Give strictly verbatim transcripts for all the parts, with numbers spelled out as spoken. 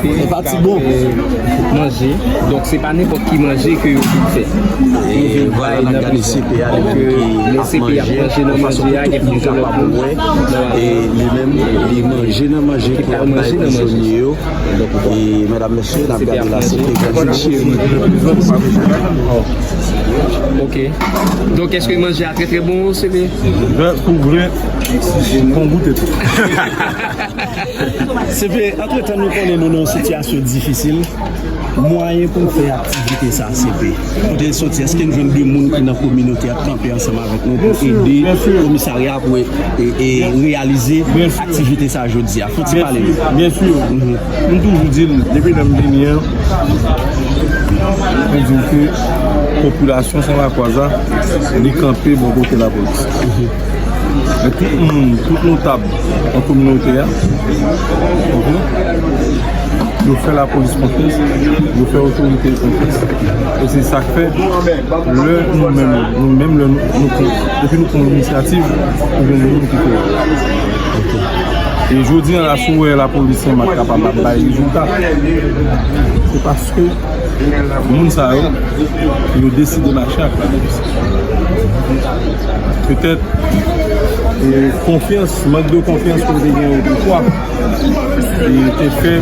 E pa ti bon. Manje. Donk, se pa nenpòt ki manje ke yo vin fè. E vwala, n ap gade C P A, li menm ki ap manje, yon fason pou tout moun kapab wè. E li menm, li manje nan manje pou l ap bay prizonye yo. E medam, mesye, n ap gade la, se te granmoun cheri. Ok. Donk, èske manje a trè, trè bon, C P? Pou vre, bon goute tou. Se vre, antretan nou konnen nou nan yon sitiyasyon difisil, mwayen pou n fè aktivite sa, se pe. Kote l soti? Èske n jwenn de moun ki nan kominote a kanpe ansanm avèk nou pou ede komisarya pou e, e, e reyalize aktivite sa jodi a? Fò ti pale nou. Byen si, m toujou di l, depi lè m vini an, m di w ke popilasyon Sen Lakwa a, li kanpe bò kote lapolis. Men tout moun, tout notab nan kominote a, ok, yo fè lapolis konfyans, yo fè otorite yo konfyans. E se sa k fè, lè nou menm, nou menm, lè nou, nou pran, depi nou pran yon inisyativ, nou jwenn moun ki fè l. E jodi a la, si w wè lapolis Senmak kapab ap bay rezilta, se paske moun sa yo, yo deside mache ak lapolis. Petèt, e, konfyans, mank de konfyans ke yo te gen otoutwa, e, te fè,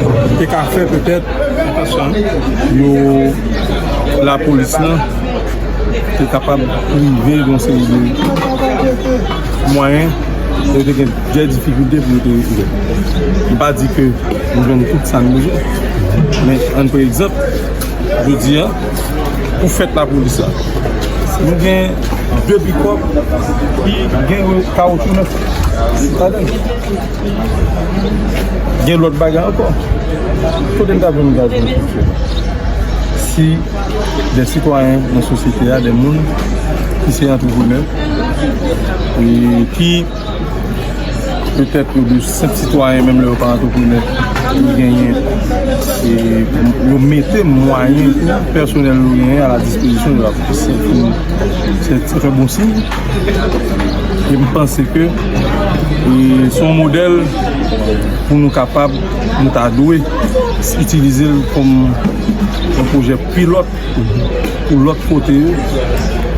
te ka fè petèt, yo, lapolis lan, te kapab prive yon seri de mwayen, yo te gen de difikilte pou yo te rive. M pa di ke nou jwenn tout sa n bezwen, men ann pran egzanp, jodi a, pou fèt lapolis la, nou gen de pikòp ki gen kawotchou nèf ladan l. Gen lòt bagay ankò. Kote n ta jwenn gaz nou fonksyone? Si de sitwayen nan sosyete a, de moun ki se antreprenè, e ki petèt yo de senp sitwayen, menm lè yo pa antreprenè, yo genyen, e yo mete mwayen pèsonèl yo genyen a la dispozisyon de lapolis. Se yon, se, se yon bon siy. E m panse ke, e, se yon modèl pou nou kapab, nou ta dwe itilize l kòm yon pwojè pilòt pou lòt kote yo,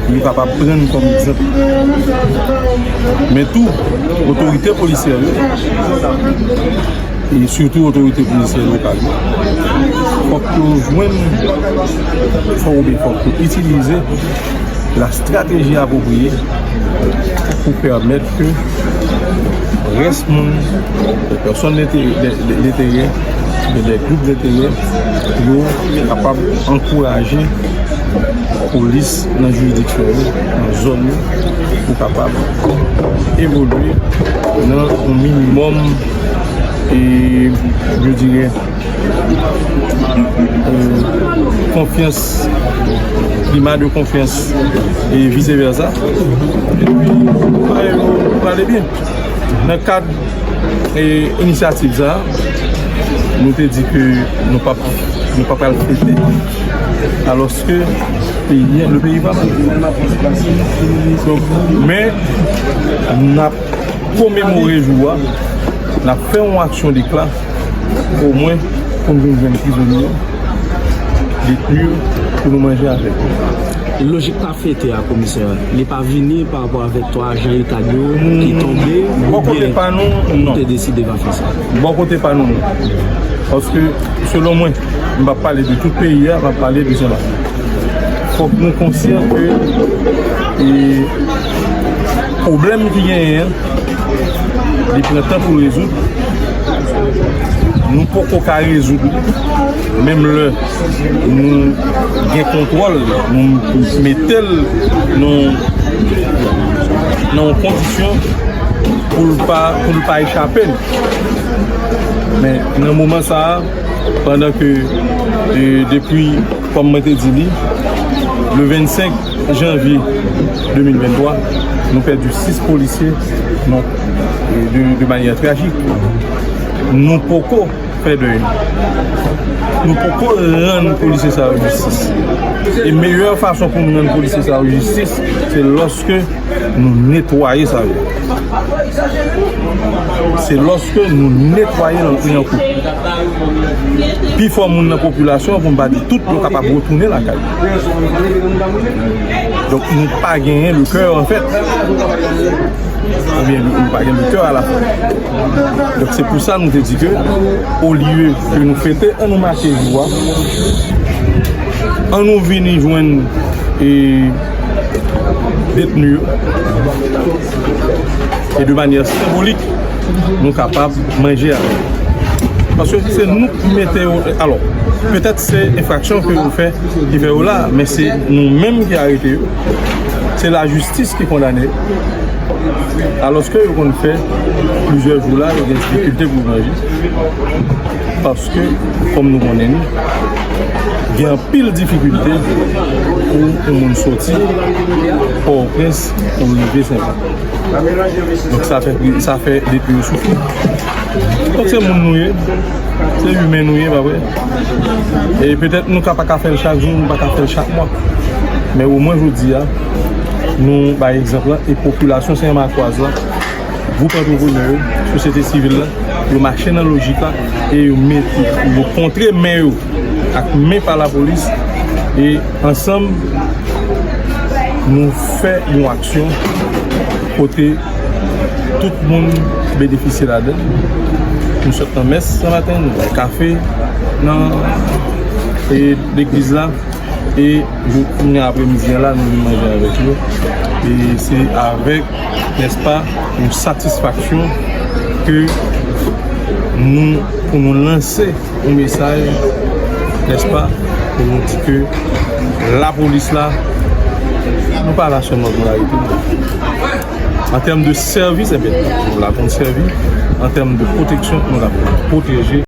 nou kapab pran kòm egzanp. Men tou, otorite polisyè yo, e sitou otorite polisyè lokal yo, fòk yo jwenn, fòk oubyen fòk yo itilize la strateji apwopriye pou pèmèt ke rès moun, de pèsòn lenterè, de, de, lenterè, de, de gwoup lenterè, yo kapab ankouraje polis nan jiridiksyon yo, nan zòn yo, pou kapab evolye nan yon minimòm, e, je dirais, euh, konfyans, klima de konfyans, e vice versa. Epi, bagay yo prale byen. Nan kad, e, inisyativ sa, nou te di ke nou p ap, nou p ap al fete, alòske peyi, le peyi va mal. Donk, men, n ap komemore jou a, n ap fè yon aksyon dekla, omwen pou n vin jwenn prizonye yo, detni yo, pou nou manje avèk yo. Lojik pa fete a, komisè, li pa vini pa rapò avèk twa ajan eta yo ki tonbe, oubyen nou te deside pa fè sa? Bò kote pa nou, non. Paske, selon mwen, m p ap pale de tout peyi a, m ap pale de Senmak. Fòk nou konsyan ke, e, pwoblèm ki genyen an, li pran tan pou rezoud. Nou poko ka rezoud li, menm lè nou gen kontwòl, nou mete l nan, nan yon kondisyon pou l pa, pou l pa echape n. Men nan moman sa a, pandan ke, e, depi, kòm mwen te di li, le vennsenk janvye de mil venntwa, nou pèdi sis polisye, donk, e, de, de manyè trajik. Nou poko fè dèy. Nou poko rann polisye sa yo jistis. E meyè fason pou nou rann polisye sa yo jistis, se lòske nou netwaye sa yo. Se lòske nou netwaye Lyankou. Pifò moun nan popilasyon an, pou m pa di tout, yo kapab retounen lakay yo. Donk, nou pa genyen le cœur, an fèt. Oubyen, nou, nou pa gen le cœur à la fête. Donk, se pou sa nou te di ke, olye ke nou fete, an nou make jou a, an nou vini jwenn, e, detni yo. E de manyè senbolik, nou kapab manje avè yo. Paske se nou ki mete yo, alò, petèt se enfraksyon ke yo fè ki fè yo la, men se nou menm ki arete yo. Se lajistis ki kondane yo. Alòske yo konn fè plizyè jou la, yo gen difikilte pou yo manje. Paske, kòm nou konnen li, gen anpil difikilte pou yon moun soti Pòtoprens pou rive Senmak. Donk, sa fè, sa fè detni yo soufri. Donk, se moun nou ye, se imen nou ye, pa vre? E petèt nou ka pa ka fè l chak jou, nou pa ka fè l chak mwa. Men omwen jodi a, nou bay egzanp lan, e popilasyon senmakwaz la, gwoup antreprenè yo, sosyete sivil la, yo mache nan lojik la e yo mete, yo kontre men yo ak men pa lapolis e ansanm nou fè yon aksyon kote tout moun benefisye ladan. Nou sot nan mès nan maten, nou bay kafe nan, e, legliz la. E jou, kounye a apremidi an la, nou vin manje avèk yo. E se avèk, nèspa, yon satisfaksyon ke nou, pou nou lanse yon mesaj, nèspa, pou nou di ke lapolis la, nou pa la sèlman pou n arete moun. An tèm de sèvis, enben, nou la pou n sèvi. An tèm de pwoteksyon, nou la pou n pwoteje.